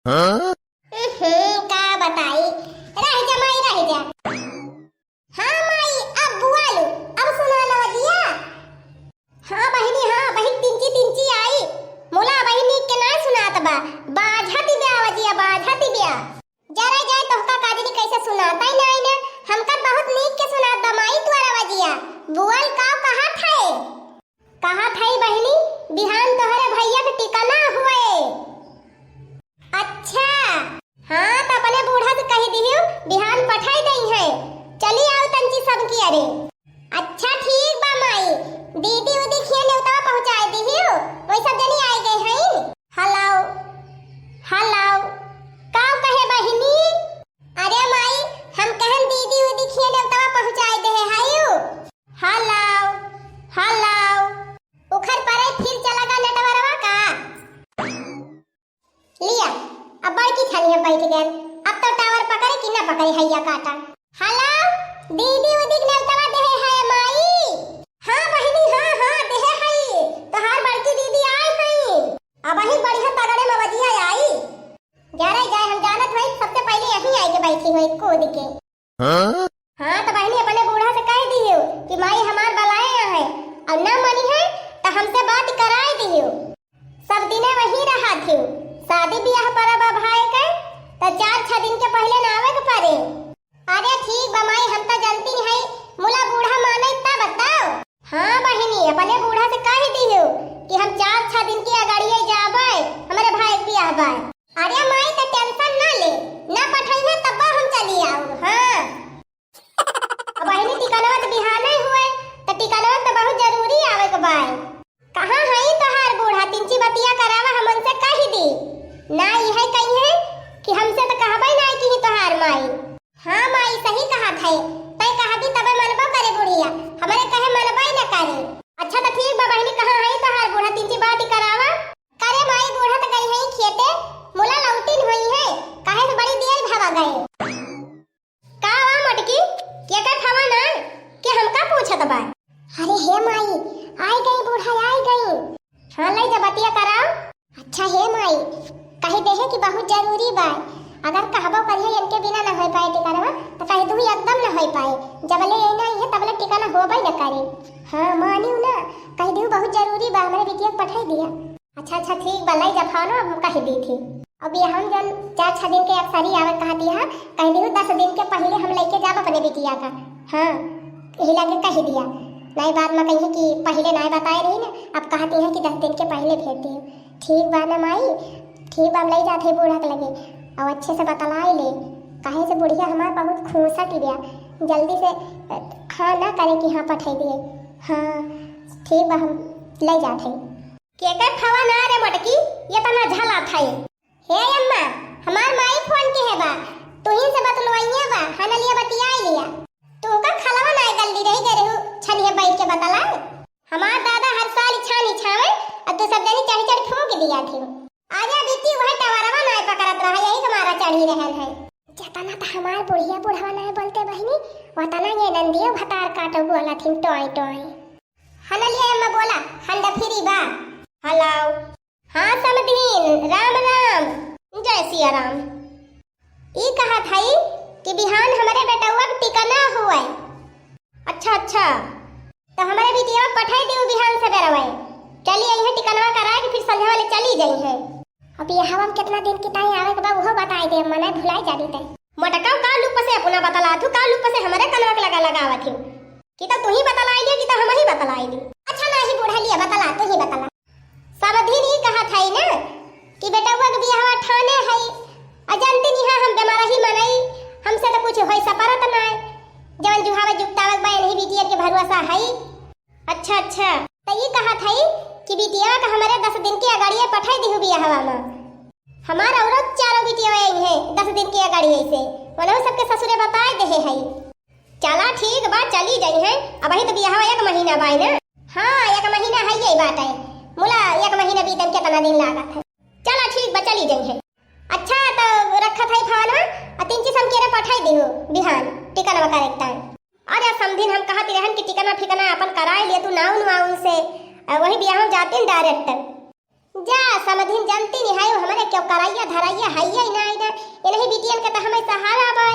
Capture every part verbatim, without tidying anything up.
हम्म, का बताई, रह जा माई, रह जा। हाँ माई, अब बुआलू, अब सुना नवजिया। हाँ बहिनी, हाँ बहिन, तिंची तिंची आई। मुला बहिनी के ना सुनात बा, बाझा तिब्या अवजिया, बाझा तिब्या। जरा जाए तोहका काजनी कैसे सुनात आई ना, आई ना, हमका बहुत नीक के सुनात बा माई तोहर अवजिया। बुआल का कहा थे? कहा थे बहिनी, बिहान तोहरे भैया के टिकना हुए। अच्छा, हाँ, त अपने बूढ़ा से कहि दिहियो, बिहान पठाई दइहैं। चली आउ तंची सब की अरे। अच्छा, ठीक बा माई, दीदी उदी खिया नेवता पहुँचाए दिहियो, वही सब जनी आए गए हैं। हेलो, हेलो, का कहे बहिनी? अरे माई, हम कहन दीदी उदी खिया नेवता पहुँचाए दे है, हायू। हेलो, हेलो, उखर परे फिर चला गा नेटवरवा का? लिया, अब बड़की छानी में बैठ गए। अब तो टावर पकड़े कि ना पकड़े, हैया काटा। हेलो, दीदी उदी के नेवतवा देहे है माई। हाँ बहिनी, हाँ, हाँ, देहे है। तोहार बड़की दीदी आए हैं। अब ही बढ़िया तगड़े में बजिया आई। जा रे जाए, हम जानत हई, सबसे पहले यहीं आए के बैठी हुई कूद के। हाँ? हाँ, तो बहिनी अपने बूढ़ा से कह दियो कि माई हमार बलाए है और ना मनी है तो हमसे बात कराए दियो। सब दिने वहीं रहा थी, शादी ब्याह परब अब भाई के, तो चार छह दिन के पहले ना आवे के पड़े। अरे ठीक बा माई, हम तो जानती नहीं है, मुला बूढ़ा माने तब बताओ। हाँ बहिनी, अपने बूढ़ा से कह दियो कि हम चार छह दिन के अगाड़िए जाबे, हमारे भाई के ब्याह बा। अरे माई, त tension ना ले, ना पठइहे तब हम चली आऊ। हाँ, अब बहिनी टिकनवा त बिहाने हुए, त टिकनवा त बहुत जरूरी आवे के बाय। कहाँ हई तोहार बूढ़ा? तिनची बतिया करावा, हमन से कहि दी। ना इहे कहिहे कि हमसे त कहबे ना कि ही तोहार माई। हाँ माई, सही कहत है, तै कहबी तबे मनबो करे बुढ़िया, हमरे कहे मनबे न करे। अच्छा त ठीक बा बहिनी, कहाँ हई तोहार बूढ़ा? तिनची बात करावा। करे माई, बूढ़ा त गई है खेते, मुला लौटिन होई है, काहे से बड़ी देर भवा गए। का वा मोटकी, के का खवा ना, के हमका पूछत बा? अरे हे माई, आई गई बूढ़ा, आई गई। हाँ, ले जा बतिया कराओ। अच्छा हे माई, कही दे है कि बहुत जरूरी बा, अगर कहबो करिए इनके बिना ना हो पाए टिकनवा, तो कह दू एकदम ना हो पाए, जबले ये ना है तबले टिकना होबे न करे। हाँ मानियो ना, कह दू बहुत जरूरी बा, हमरे बिटिया के पठाई दिया। अच्छा, अच्छा, ठीक बा, लई जा फोनो, अब हम कह दी थी। अब ये हम जन चार छह दिन के अक्सरी आवे कहती है, कह दी दस दिन के पहले हम लेके जाब अपने बिटिया का। हाँ, यही लगे कह दिया, नहीं बाद में कहिए कि पहले नहीं बताए रही ना, अब कहती है कि दस दिन के पहले भेज दी। ठीक बा ना माई, ठीक बा, हम लई जात है बूढ़ा के लगे, और अच्छे से बतलाई ले, काहे से बुढ़िया हमार बहुत खूंसा की बिया, जल्दी से, अ, हाँ ना करे कि हाँ पठाई दिए। हाँ, ठीक बा, हम लई जात है। केकर फोन आ रे मोटकी, ये तना झला थाई। हे अम्मा, हमार माई फोन के है बा, तुहिन से बतलवाइया बा, हनलिया बतियाई लिया। तू का खलवा ना गल्ली रही गए रहू, छनिया बैठ के बतला। हमार दादा हर साल छानी छावे, अब तू सब जनी चढ़ चढ़ फूंक दिया थी। आजा दीदी, वह टवरवा ना पकड़त रहा, यही तुम्हारा चढ़ी रहल है। जतना त हमार बुढ़िया बुढ़वा ना बोलते बहिनी, वतना ये नंदियो भतार काटो बोला थी टोय टोय। हनलिया अम्मा बोला, हंडा फ्री बा। हेलो। हाँ समधीन, राम राम। जय सिया राम। ई कहत हई कि बिहान हमरे बेटउआ के टिकना हुए। अच्छा, अच्छा। तो हमरे बिटिया पठाई दियो बिहान से बेरवे। चली आई है टिकनवा कराए के, फिर संझा वाले चली जाई है। अब ये हवा में कितना दिन की ताई आवे के बा, उहो बताई दे, मने भुलाई जाबी तै। मोटका का लुप से अपना बतला थू, का लुप से हमरे कनवा के लगा लगावत हूँ। कि तो तू ही बतलाई ले, कि तो हम ही बतलाई ले। अच्छा नाही बूढ़ा लिया बतला, तू ही बतला। समधिन ई कहत हई ना कि बेटउआ के बियाहवा ठाने हई, आ जानती नहीं है हम बेमार ही मनई, हमसे तो कुछ होई सपरत नाय, जवन जुहावे जुगतावे के बा, इन्हीं बिटिया के भरोसा हई। अच्छा, अच्छा। तो ई कहत हई कि बिटिया के हमरे दस दिन के अगाड़िए पठाई दिहु बियाहवा में। हमार औरत चारों बिटिया आई है दस दिन के अगाड़िए से, उन्हों सबके ससुरे बताए देहे हई। चला ठीक बा, चली जाई है। अबही तो बियाहवा एक महीना बाय ना। हाँ, एक महीना है ये बात है। मुला एक महीना बीतन कितना दिन लागत है। चला ठीक बा, चली जाई है। अच्छा, तो रखत है फोनवा, आ तीन चीज हम केरे पठाई दिहु बिहान, टिकनवा करेक्ट है। अरे समधिन, हम कहत रहन कि टिकना फिकना अपन कराए लिए तू नाउन वाउन से, आ वही बियाह में जाते direct। जा समधिन, जानती नहीं है हमरे कराइया धराइया हइया ही ना, ही ना। इन्हीं बिटियन के त हमें सहारा बाय।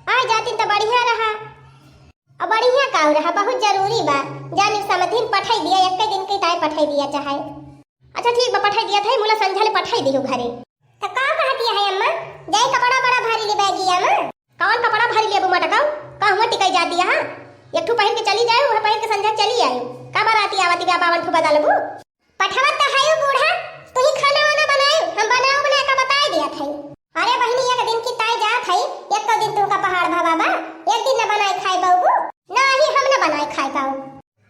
आ जातिन त बढ़िया रहा। अब बढ़िया काउ रहा, बहुत जरूरी बा। जानिन समधिन पठाई दिया, एक्के दिन के ताई पठाई दिया चाहे। अच्छा ठीक बा, पठाई दिया था, मुला संझा ले पठाई दिहु घरे। त का कहतिया है अम्मा? जाई कपड़ा बड़ा भारी ले बैगिया में। कौन कपड़ा भारी लेबू मटकाऊ? का हुआ टिकाई जाती है? एक ठू पहिर के चली जाए, वह पहिर के संझा चली आए। का बाराती आवती बा, बावन ठू बदलबू? पठवत त हयू बूढ़ा, तू ही खाना वाना बनायू, हम बनाऊ बनाए का बताए दिया था। अरे बहिनी, एक दिन की ताई जात है, एक तो दिन तुमका पहाड़ भवा बा, एक दिन न बनाए खाए पाऊबू? ना ही हम न बनाए खाए पाऊ।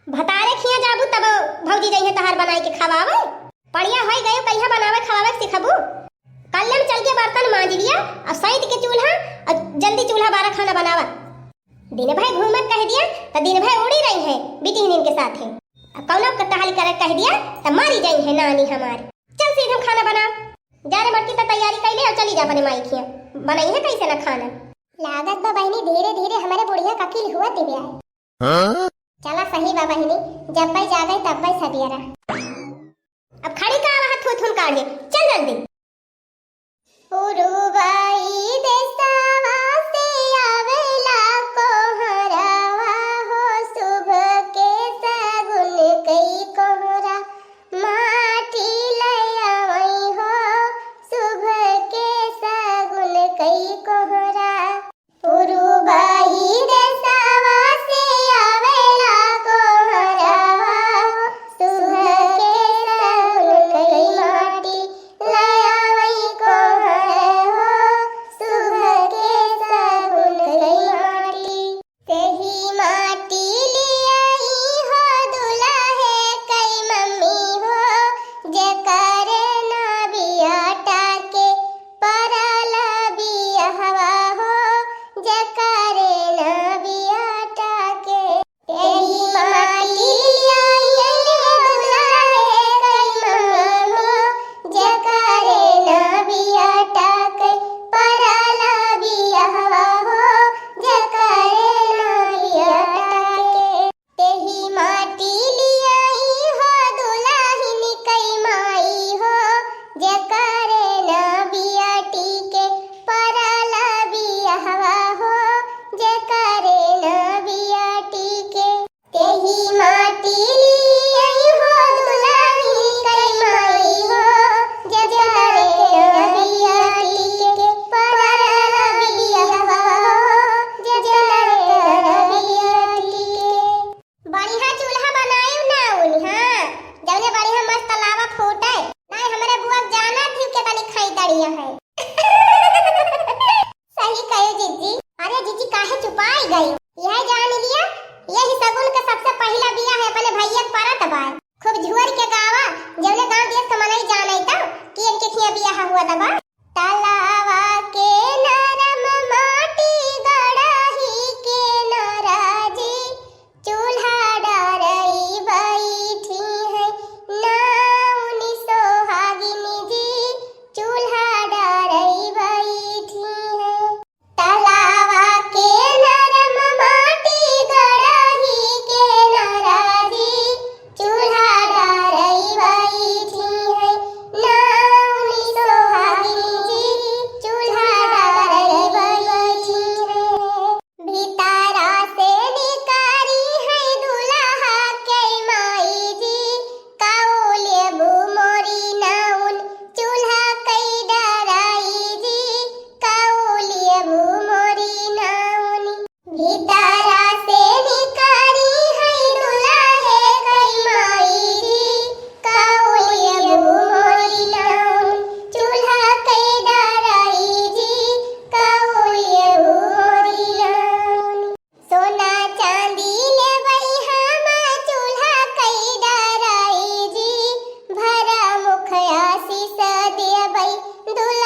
भतारे खिया जाबू तब भौजी जइहे तहार बनाए के खवावे। पड़िया होई गयो, कहिया बनावे खवावे के सिखबू? कल्ले में चल के बर्तन मांज लिया, अब सैत के चूल्हा, और जल्दी चूल्हा बारा खाना बनावा। दिन भर घूमत कह दिया, त दिन भर उड़ी रही है बिटिहनिन के साथे। अब कौनो कटहल करे कह दिया, त मारी जाई है नानी हमार। चल सीधे खाना बना। जा रे मटकी, त तैयारी कर ले और चली जा अपने माई खिया। बनाई है कैसे ना खाना। लागत बा बहिनी, धीरे धीरे हमारे बुढ़िया का अकिल हुआ दिव्या है। हाँ? चला सही बा बहिनी, जब भाई जागे तब भाई सबियरा। अब खड़ी का आवा थू थून काढ़े, चल जल्दी। पुरुबाई देसवा से आवेला कोहरावा हो, शुभ के सगुन कई कोहरा माटी ले आवई हो, शुभ के सगुन कई कोहरा। पुरुबाई देसवा से आवेला कोहरावा, शुभ के सगुन कई माटी ले आवई कोहरावा, शुभ के सगुन कई माटी। तेही माटी लियाई हो दुलाहे कई मम्मी हो, जेकरे ना बियाटा के परल बियहवा हो, जेकरे ना बियाटा के। तेही माटी लियाई हो दुलाहे कई मम्मी हो, जेकरे ना बियाटा के परल बियहवा हो, जेकरे ना बियाटा के। तेही माटी लियाई हो दुलाहिन कई माई हो, जेकरे ना बियाटी के परल बियहवा हो, जेकरे ना बियाटी के। तेही माटी लियाई हो दुलाहिन कई माई हो, जेकरे ना बियाटी के परल बियहवा हो, जेकरे ना बियाटी के। बढ़िया चूल्हा बनायू ना उन, हाँ, जौने बढ़िया मस्त लावा फूटे। नाहीं हमरे बुआ के जाना थी के तनी खाई दड़िया है। सही कहे जिज्जी। अरे जिज्जी काहे चुपाई गई? यह जान लिया, यही सगुन का सबसे पहिला बियाह है अपने भैया के परत बा। खूब झुअर के गावा, जौने गाँव देश का मनई जाने त कि इनके खिया बियाह हुआ तबा। तलावा के नरम माटी गड़ही के नराजी, चूल्हा डरई बैठी है नाउन सोहागिन जी, चूल्हा डरई बैठी है। तलावा के नरम माटी गड़ही के नराजी, चूल्हा डरई बैठी है नाउन सोहागिन जी, चूल्हा डरई बैठी है। भीतरा से निकारी है दुल्हा के माई जी, काऊ लेबू मोरी नाउन चूल्हा कई डराई जी, काऊ लेबू मोरी नाउन। भीतरा से निकारी है दुल्हा के माई जी, काऊ लेबू मोरी नाउन चूल्हा कई डराई जी, काऊ लेबू मोरी नाउन। सोना चांदी लेबई हम चूल्हा कई डराई जी, भरा मुख आशीष देबई दुल्हा